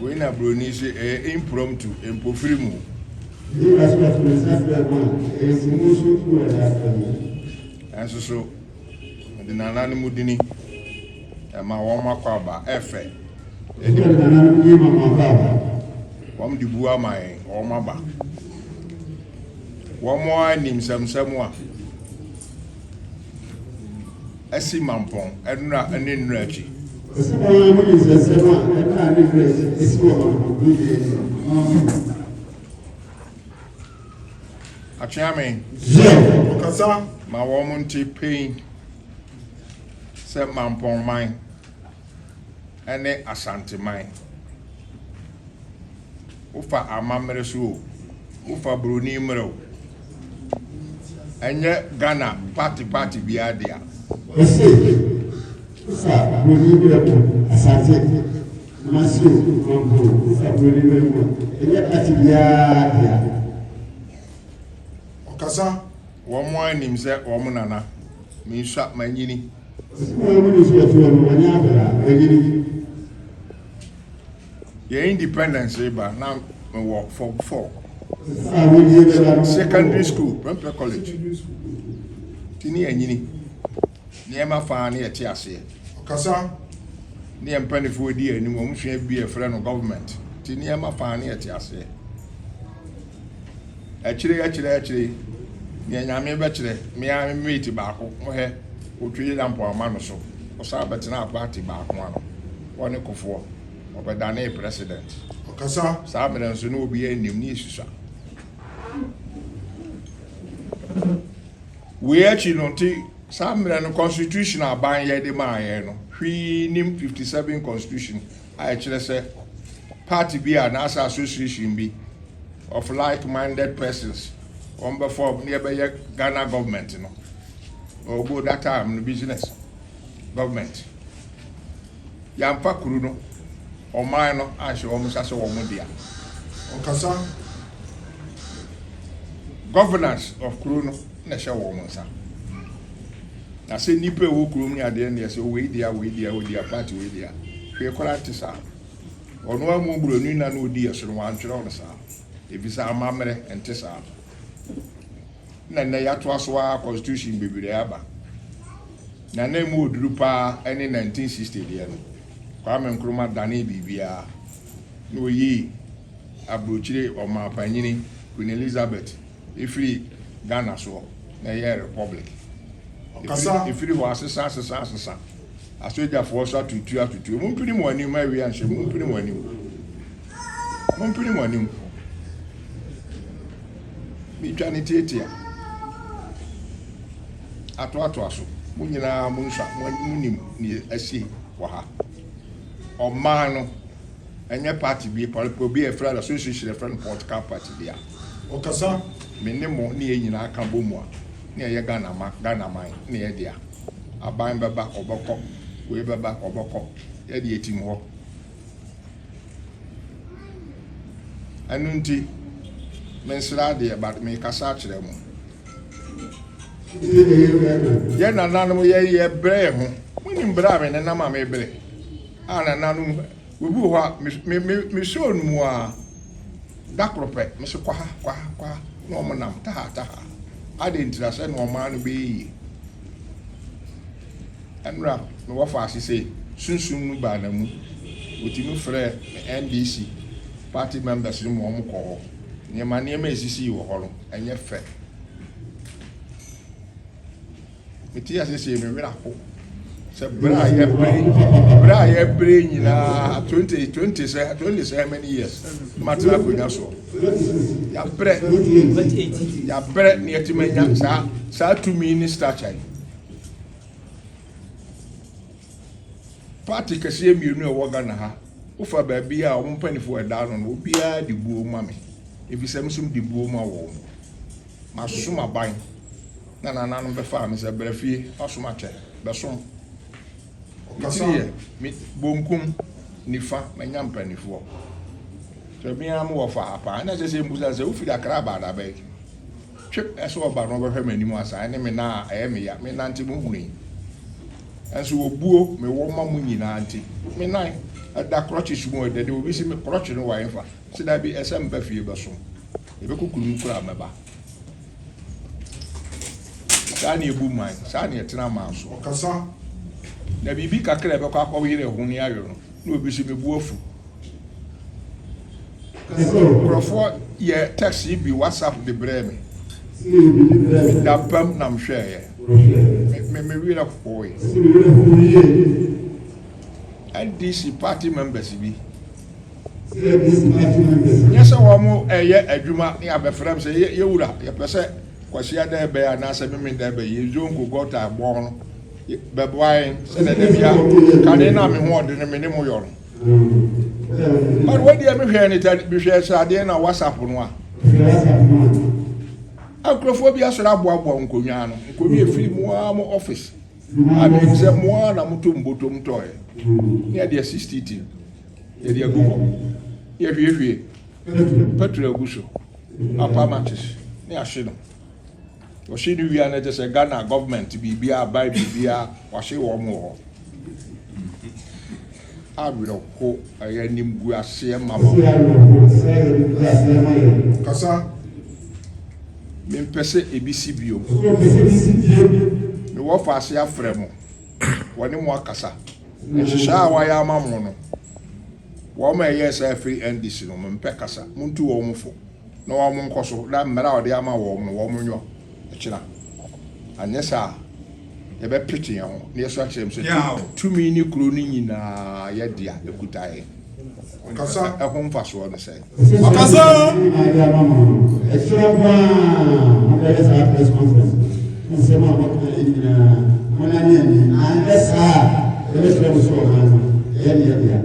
Wei na buroni se ɛyɛ impromptu, mpofiri mu. Nanso so mede nananom dini ɛma wɔn akɔ aba ɛfɛ. Wɔn de bu ama yɛn, wɔn aba. Wɔn ara nim nsɛmsɛm a asi Mampɔn nnora ne nnora akyi. Ɔsi wɔn ara nim nsɛmsɛm a nnora ne nnora akyi asi wɔ Mampɔn bere bi akyi. Atweame. Yɛ. Ɔkasa. Ma wɔn nte pain sɛ Mampɔn man ne Asanteman. Wofa amammerɛ so o, wofa buroni mmerɛ o, ɛnyɛ Ghana party party biara dea. Ɔse wofa buroni mmerɛ mu Asante, Kumasi o, Mampɔn o, wofa buroni mmerɛ mu a, ɛnyɛ party biara dea. Ɔkasa. Wɔn ara nim sɛ wɔn nana, mensua, manyini. Ɔse wɔn mu nim sɛ ɔte hɔ no, ɔnyɛ akwadaa, wanyini. Yɛn independence reba na mewɔ form 4. A wodie bɛba no. Secondary school, Prempeh College. Ti ne yɛnyini. Nneɛma faa ne yɛte aseɛ. Ɔkasa. Ne yɛn mpanimfoɔ di anim, wɔn sua bi a yɛfrɛ no government. Ti nneɛma faa ne yɛte aseɛ. Akyire akyire akyire, nea Nyame bɛkyerɛ, me ara me mate baako, mohɛ, otwe lampo ama no so, ɔsan bɛtenaa party baako ano, ɔne Kufuor, ɔbɛdanee president. Ɔkasa. Saa mmerɛ nso na obiara nnim, ne yɛsusua. Wei akyi no, nti saa mmerɛ no constitution aban yɛ de maa yɛn no, hwee nim 57 constitution a ɛkyerɛ sɛ party bi a anaasɛ association bi of like-minded persons wɔn bɛ form ne yɛbɛyɛ Ghana government no. Ɔgo that time no business government. Yɛamfa kuro no, ɔman no anhyɛ wɔn nsa sɛ wɔn dea. Ɔkasa. Governance of kuro no na ɛhyɛ wɔn nsa. Na sɛ nnipa a ɛwɔ kurom ne adeɛ no deɛ sɛ wei dea, wei dea, wei dea, party wei dea. Hwee koraa nte saa. Ɔno amu buroni na na ɔdi yɛ so no wantwerɛ no saa. Ɛfiri amammerɛ nte saa. Na nnɛ yɛatoa so ara constitution bebree aba. Na na emu oduru paa ne 1960 deɛ no. Kwame Nkrumah dane biribiara. Na oyii aburokyire ɔmanpanyini Queen Elizabeth efiri Ghana soɔ na ɛyɛ republic. Ɔkasa. Efiri hɔ asesa asesa asesa. Asogyafoɔ so atutu atutu. Mumpini mo anim awie anhyɛ mumpini mo anim. Mumpini mo anim. Metwa ne tietia. Atoatoa so. Mo nyinaa mo nsa mo nim nea asi wɔ ha. Ɔman no ɛnyɛ party bi obi a yɛfrɛ no association yɛfrɛ no political party bi a. Ɔkasa. Me ne mo ne yɛn nyinaa ka bɔ mu a ne yɛyɛ Ghana ma Ghana man ne yɛ dea. Aban bɛba ɔbɛkɔ, wei bɛba ɔbɛkɔ. Yɛde yɛtim hɔ. Ɛno nti mensrɛ adeɛ but mekasa akyerɛ mo. Yɛn nananom yɛ yɛ brɛ yɛn ho. Monim brɛ a me nenam a mebrɛ. A nananom obi wɔ hɔ a me me me mesoo no mu a da koro pɛ mese kɔ ha kɔ ha kɔ ha na wɔn nam taha taha. Ade ntira sɛ na ɔman no bɛyɛ yie. Ɛnora me wɔfa ase sɛ sunsum no baa na mu. Wɔtumi frɛ me NDC party members no mu wɔn kɔ hɔ. Nneɛma nneɛma a esisi wɔ hɔ no ɛnyɛ fɛ. Mete ase sɛ me werɛ aho sɛ berɛ a yɛbrɛ berɛ a yɛbrɛ nyinaa 20 20 sɛ 20 sɛ many years matena akonnwa soɔ. Yɛabrɛ yɛabrɛ ne yɛtumi anya saa saa tumi ne stature yi. Party kɛseɛ mmienu a ɛwɔ Ghana ha, wofa baabi a wɔn mpanimfoɔ ɛda ano no, obiara de buo ma me. Efisɛ me nso de buo ma wɔn. Masom aban na nananom bɛfaa me sɛ brɛ fie wasom akyɛ bɛsom. Me tiri yɛ me bonkum nifa manya mpanimfoɔ. Sɛ me ara mewɔ fa apaa na ɛsɛ sɛ mbusa sɛ wofiri Accra aba adabɛn. Twe ɛsɛ ɔba no ɔbɛhwɛ m'anim asa ɛne me nan a ɛyɛ me ya me nante mo hunu yi. Ɛnso obuo mewɔ ma mo nyinaa nti me nan. Ɛda crutches mu ɛdɛ de obi si me crutch no wɔ ɛnfa. Sɛ dabi ɛsɛ mba fie bɛso. Yɛbɛkɔ kurom koraa mɛba. Saa na ebu man, saa na yɛtena man so. Ɔkasa. Na biribi kakra a ɛbɛkɔ akɔyere ho ne ayɔ no, na obi si me bu afu. Nkurɔfoɔ yɛ text yi bi WhatsApp de brɛɛ me. Da pam na mehwɛeɛ. Me me werɛ hoe. NDC party members bi. Nyɛ sɛ wɔn ɛyɛ adwuma ne abɛfrɛ m sɛ yɛwura yɛpɛ sɛ Kwasiada ɛbɛyɛ anaasɛ Memenda ɛbɛyɛ yɛ zonko gɔta bɔn no bɛboa yɛn sɛdeɛ da bia kane no a me ho ɔde no me ne mo yɔ no. But wei deɛ mehwɛɛ ne tɛ mehwɛɛ sɛ adeɛ na WhatsApp no a. Nkurɔfoɔ bi asɔre aboaboa nkonnwa ano. Nkonnwa efiri mo ara mo office. A menim sɛ mo ara na moto mbotom tɔɛ. Ne yɛde asi street yɛde agu hɔ. Ne yɛhwiehwie petrol agu so. Apa matches ne ahye no. Wɔhye no wie a na kyerɛ sɛ Ghana government biribiara aban biribiara wɔahye wɔn wɔ hɔ. Awerɛho ɛyɛ animguaseɛ ma ma. Kasa. Mempɛ sɛ ebi si bio. Mewɔ faase afrɛ mo. Wɔne mo akasa. Nhyehyɛe a wɔayɛ ama mo no, wɔn a ɛyɛɛ saa firi NDC no, mempɛ kasa. Montu wɔn fo. Na wɔn nkɔ so na mmara a ɔde ama wɔn no wɔn nyɔ ɛkyena. Anyɛ saa a, yɛbɛpete yɛn ho na yɛso akyerɛ mu sɛ tumi ne kuro no nyinaa yɛ dea, ɛkuta yɛn. Ɔkasa. Ɛho mfasoɔ ne sɛn? Ɔkasa. Ɛkyerɛ paa mobɛyɛ saa press conference nsɛm a mɔka yɛ nyinaa monane ani anyɛ saa a yɛbɛkyerɛ mo sɛ ɔman no ɛyɛ ne yɛ dea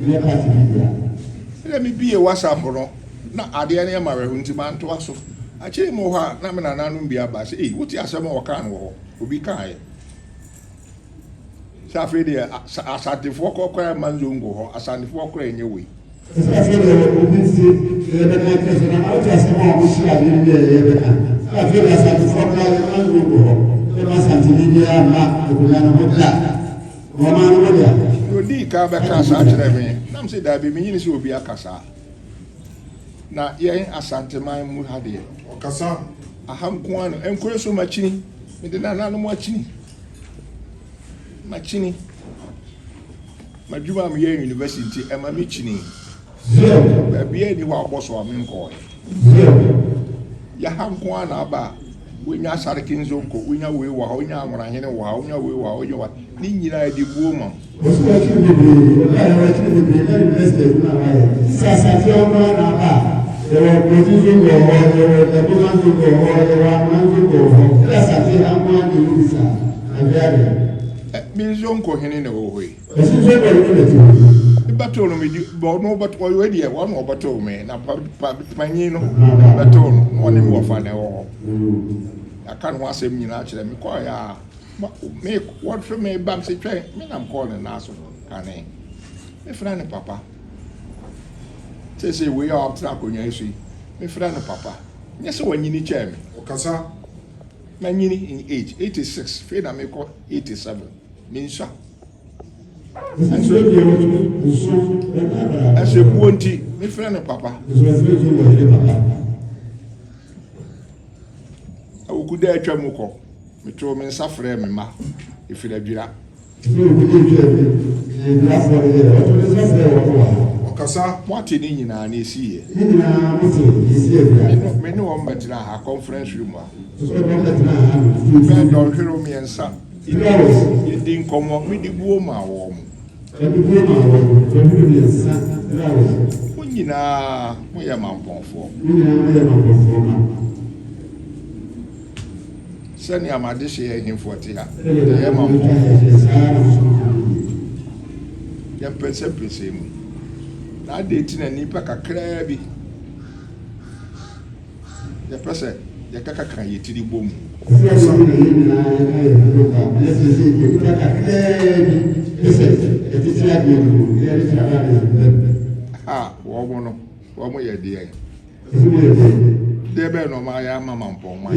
nyɛ party bi dea. Ɛna mebie WhatsApp no na adeɛ no yɛ ma awerɛho nti mantoa so. Akyire mu hɔ a na me nananom bi aba sɛ ei wote asɛm a wɔkaa no wɔ hɔ obi kaeɛ sɛ afei deɛ Asantefoɔ kɔkora mma nzongo hɔ Asantefoɔ kora ɛnyɛ wei. Sɛ afei deɛ obi nti yɛbɛka kyerɛ sɛ na wote asɛm a wɔhyɛ adeɛ no bi a yɛbɛka sɛ afei deɛ Asantefoɔ kora yɛma nzongo hɔ yɛma Asanteni biara mma akonnwa no ho da wɔma no ho dea. Na odii kan bɛkaa saa kyerɛɛ me nam sɛ daabi menyini sɛ obi aka saa. Na yɛn Asanteman mu ha deɛ. Ɔkasa. Aha nko ara no. Nkure so makyini. Mede nananom akyini. Makyini. M'adwuma a meyɛ university nti ɛma me kyini. Baabi a ni hɔ a ɔbɔ so a menkɔɛ. Yɛha nko ara na aba a wonya Asareke Nzonko, wonya wei wɔ ha, wonya Anworahene wɔ ha, wonya wei wɔ ha, wonya wɔ ha. Ne nyinaa yɛde buo ma wo. Wɔsi wɔakyiri bebree, wɔkaa yɛ wɔakyiri bebree na university adwuma a wɔayɛ. Sisi Asante hɔ koraa na aba a, yɛwɔ Nkozi Zongo wɔ hɔ, yɛwɔ Daboma Zongo wɔ hɔ, yɛwɔ Anoma Zongo wɔ hɔ. Ɛna Asante ha nko ara na ɛmu bi saa, na hwɛ adeɛ. Ɛ, me Zongo hene na ɛwɔ hɔ yi. Wɔsi Zongo hene na ɛte hɔ yi. Me bɛtoo no, medi, ɔno ɔbɛto, ɔyɛ deɛ, ɔno ɔbɛtoo me, na pa, pa, panyin no bɛtoo no, na ɔne me wɔfa na ɛwɔ hɔ. Yɛaka ne ho asɛm nyinaa kyerɛ me, kɔɔeɛ a. Me wɔhwɛ me ba me sɛ twɛn me nam kɔɔ ne nan so kane mefrɛ no papa sɛsɛ wei a ɔtena akonnwa yi so yi mefrɛ no papa nyɛ sɛ wanyini kyɛɛ me. Ɔkasa. Manyini in age 86 fei na mekɔ 87 mensua. Ɛsɛ buo nti mefrɛ no papa. Awukuda atwa mu kɔ. Metoo me nsa frɛɛ me mma, ɛfiri Adwira. Ɔkasa. Moate ne nyinaa, nea ɛsiiɛ. Me ne wɔn bɛtenaa ha, conference room ha. Bɛyɛ dɔnhwerew mmiɛnsa. Yɛdi nkɔmmɔ, mede buo maa wɔn. Mo nyinaa moyɛ mampɔnfoɔ. Sɛnea m'adehyeɛ ahemfo te ha, yɛyɛ mampɔnfoɔ. Yɛmpɛnsɛmpɛnsɛn mu. Na adɛn nti na nnipa kakraa bi yɛpɛ sɛ yɛkakaka yɛn tiri bɔ mu? Ha, wɔn no, wɔn yɛ deɛn? Deɛ bɛn na wɔayɛ ama mampɔnman?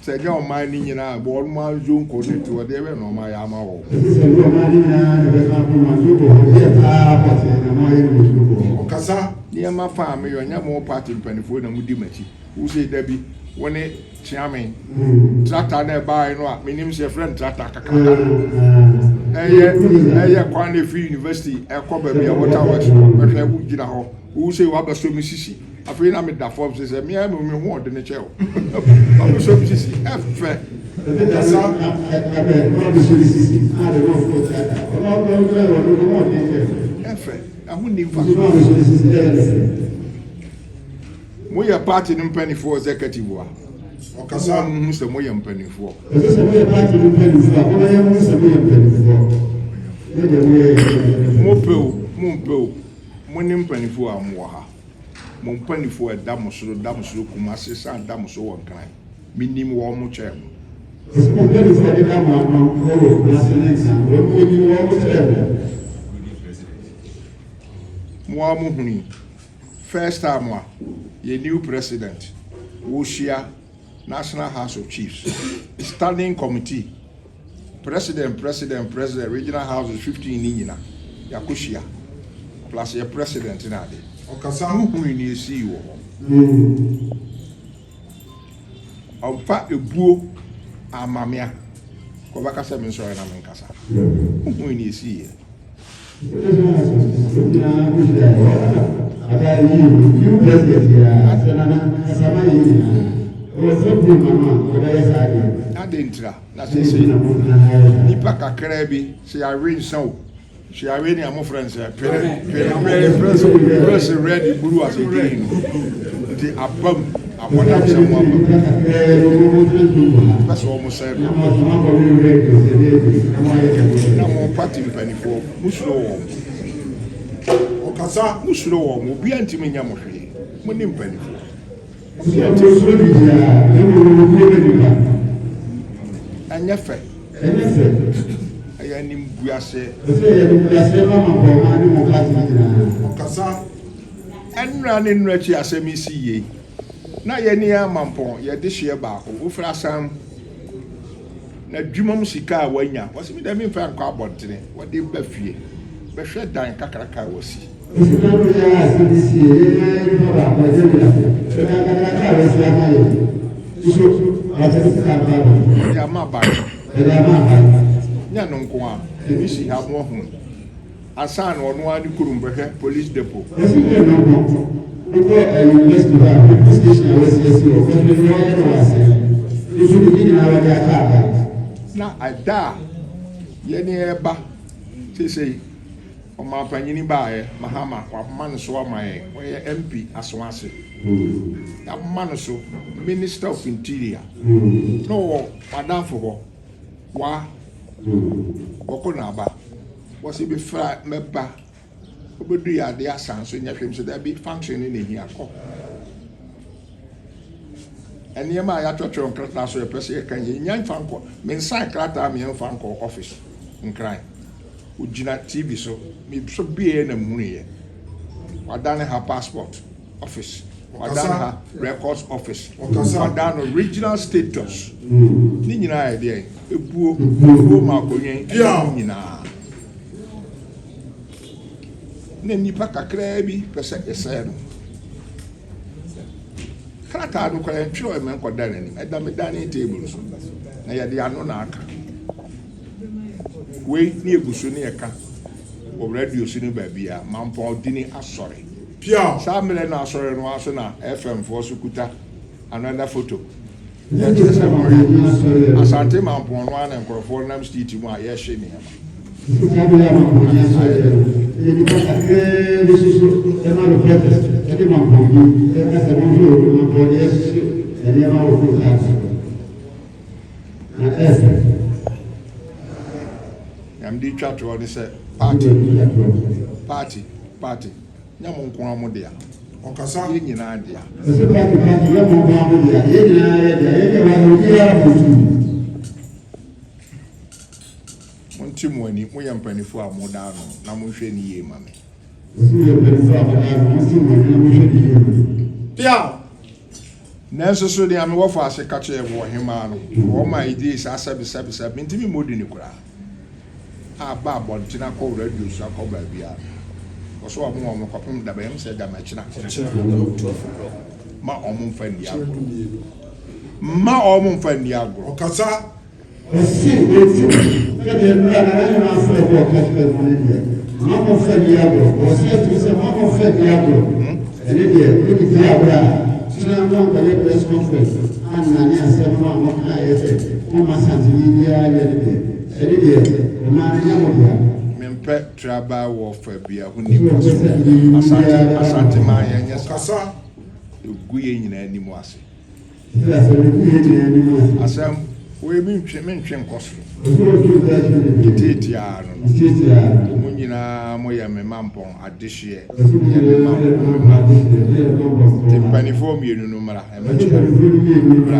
Sɛ ɛnyɛ ɔman no nyinaa a, wɔn ara zonko no nti wɔde bɛn na wɔayɛ ama wɔn. Ɛsɛ sɛ ɛnyɛ ɔman no nyinaa na ɛbɛka abom a zonko hɔ deɛ paa pɔtee na moayɛ no wɔ zonko hɔ. Ɔkasa. Nneɛma fa a meyɔ, ɛnyɛ mo party mpanimfoɔ na modi m'akyi. Wo sei da bi, wo ne Kyeame, tractor no a ɛbaeɛ no a menim sɛ yɛfrɛ no tractor kakraka no. Ɛyɛ ɛyɛ kwan no ɛfiri university ɛkɔ baabi a water works wɔ, bɛhwɛ wogyina hɔ. Wo sei wabɛsɔ me sisi. Afei na meda fam sɛ sɛ mea me ho ɔde ne kyɛ o. Wabɛsɔ me sisi ɛfɛ. Ɛfɛ ɛho nni mfasoɔ. Moyɛ party no mpanimfoɔ executive a. Ɔkasa. Mo hu sɛ moyɛ mpanimfoɔ. Ɛsɛ sɛ moyɛ party no mpanimfoɔ a momma yɛnhu sɛ moyɛ mpanimfoɔ. Ne deɛ moyɛ yɛ mpanimfoɔ. Mopɛ o, mompɛ o, mo ne mpanimfoɔ a mowɔ ha. Mo mpanimfoɔ a ɛda mo soro, da mo soro Kumasi, san da mo so wɔ Nkran. Menim wɔn mo kyɛn mo. Ɛsɛ mo mpanimfoɔ a ɛdeda mo ano wɔ Kumasi ne Nkran, wɔn wɔnim wɔn mo kyɛn mo. Mo ara mo huni. First time a yɛ new president wohyia National House of Chiefs standing committee president president president regional houses 15 ni nyina yɛakɔhyia plus yɛ president na ade. Ɔkasa. Wohunu ne esii wɔ hɔ. Ɔmfa ebuo amamea kɔbɛka sɛ mensɔre na menkasa. Wohunu ne esii yɛ. Adɛn ntira na seesei nnipa kakraa bi sɛ yɛawe nsa o, sɛ yɛawe nea mofrɛ no sɛ pere pere pere pere press red blue ase green no nti abam abɔdam sɛ mo abam pɛ sɛ wɔn sɛ no na mo party mpanimfoɔ musuro wɔn. Ɔkasa. Musuro wɔn, obiara ntumi nyɛ mo hwee. Mo ne mpanimfoɔ. Ɛnyɛ fɛ. Ɛyɛ animguaseɛ. Ɔkasa. Ɛnnora ne nnora akyi asɛm yi si yie. Na yɛne Amampɔn yɛde hyeɛ baako. Wofiri asan N'adwuma mu sika a wanya, ɔse me deɛ memfa nkɔ abɔntene, wɔde ba fie, bɛhwɛ dan kakraka a wasi. Sika no yɛ a asɛm bi sie, yɛn nyinaa yɛ nipa baako, ɛnyɛ wiase. Hwɛ dan kakraka a wasi ama yɛn. Nso wɔde ne sika nkɔ abɔntene. Wɔde ama aban. Wɔde ama aban. Nyɛ no nko a, ebi si ha mo ahu. Ansa na ɔno ara ne kurom bɛhwɛ police depot. Wɔsi nyɛ no nko, wokɔ university hɔ a, police station a wɔasi asi hɔ, kɔhwɛ deɛ wɔayɛ no wɔ aseɛ. Nso de ne nyinaa wɔde aka aban. Na ɛda a yɛne ɛreba seesei ɔmanpanyini baeɛ Mahama wama no so ama yɛn, ɔyɛ MP Asoase, yɛama no so Minister of Interior na ɔwɔ madamfo hɔ wa wɔkɔ na aba. Wɔse befra mɛba obedu yɛ ade asa nso nyɛ hwee mesɛ dabi function no na ehia kɔ. Nneɛma a yɛatwerɛtwerɛ nkrataa so yɛpɛ sɛ yɛka yɛnya mfa nkɔ mensan krataa meɛmfa nkɔ office nkran ogyina TV so me so bieɛ na mehunuiɛ wadane ha passport office wadan ha records office wadan no regional status ne nyinaa yɛ deɛ ebuo ebuo ma akonnwa yi ɛna mu nyinaa na nnipa kakraa bi pɛ sɛ yɛsɛɛ no krataa no koraa ntwerɛ ɛmɛ nkɔda n'anim ɛda me dining table so na yɛde ano na aka wei ne egu so ne yɛka wɔ radio so ne baabi a mampɔn dini asɔre. Piaw. Saa mmerɛ no asɔre no ara so na FM foɔ so kuta another photo. Yɛkyerɛ sɛ wɔhwɛ Asante Mampɔn no ara na nkorɔfoɔ nam street mu a yɛhye nneɛma. Saa bere a Mampɔn yi asɔre no, ɛyɛ nnipa kakraa bi nso so ɛma reporters ɛde Mampɔn yi ɛka sɛ monhwɛ o, Mampɔn deɛ ɛhyehye nneɛma wɔ full cars so. Na ɛfɛ. Nea mede twa toɔ ne sɛ party, party, party. Nyɛ mo nko ara mo dea. Ɔkasa. Yɛn nyinaa dea. Ɔsɛ party party nyɛ mo nko ara mo dea. Yɛn nyinaa yɛ dea. Yɛn deɛ wɔayɛ obiara mpotu. Monte mo ani, moyɛ mpanimfoɔ a moda ano, na monhwɛ no yie ma me. Ɔsɛ moyɛ mpanimfoɔ a moda ano, monte mo ani na monhwɛ no yie ma me. Piaw! Nanso so nea mewɔ fa ase ka kyerɛɛ wɔ ɔhemmaa no, wɔn a egyee saa sɛbesɛbesɛbe, mintumi mmɔ din koraa, a ba abɔnten akɔ radio so akɔ baabiara no, wɔsɛ wɔn wɔn kɔpem da bɛn sɛ da mɛkyena ma wɔn mfa nni agorɔ, mma wɔn mfa nni agorɔ. Ɔkasa. Ɔse enti sɛdeɛ mmerɛ a Nana Nyame afrɛ bɔɔ ka kyerɛɛ mo no deɛ, mma mo mfa nni agorɔ. Ɔse atum sɛ mma mo mfa nni agorɔ. Ɛno deɛ mode di agorɔ a, kyena moankɔyɛ press conference annane asɛm no a mokaeɛ sɛ momma Santini biara nyɛ no deɛ, ɛno deɛ ɔman no nyɛ mo dea. Mempɛ tribal warfare bia ho Ɔse nni ɔmpɛ mfasoɔ. sɛ nyiyimu Asante biara bɛba Asante mo man yɛnyɛ saa. Ɔkasa. Ɛgu yɛn nyinaa anim ase. Asɛm wei mentwe mentwe nkɔ soro. Ntiatiaa no no. Mo nyinaa moyɛ me mampɔn adehyeɛ. Moyɛ me mampɔn me mma. Nti mpanimfoɔ mmienu no mmra mmɛkyia me. Mmra.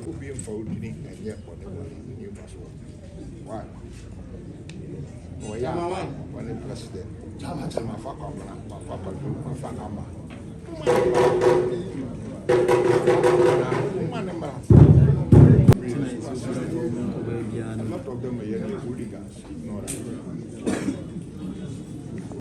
Obi mfa wo dini ɛnyɛ bɔne bɔne nni mfasoɔ. Why? Ɔyɛ a ɔne president. Sɛ mafa Kwabena, mafa Kwadu, mafa Ama. Moma ne mmra. A lot of them are hooligans. No, right?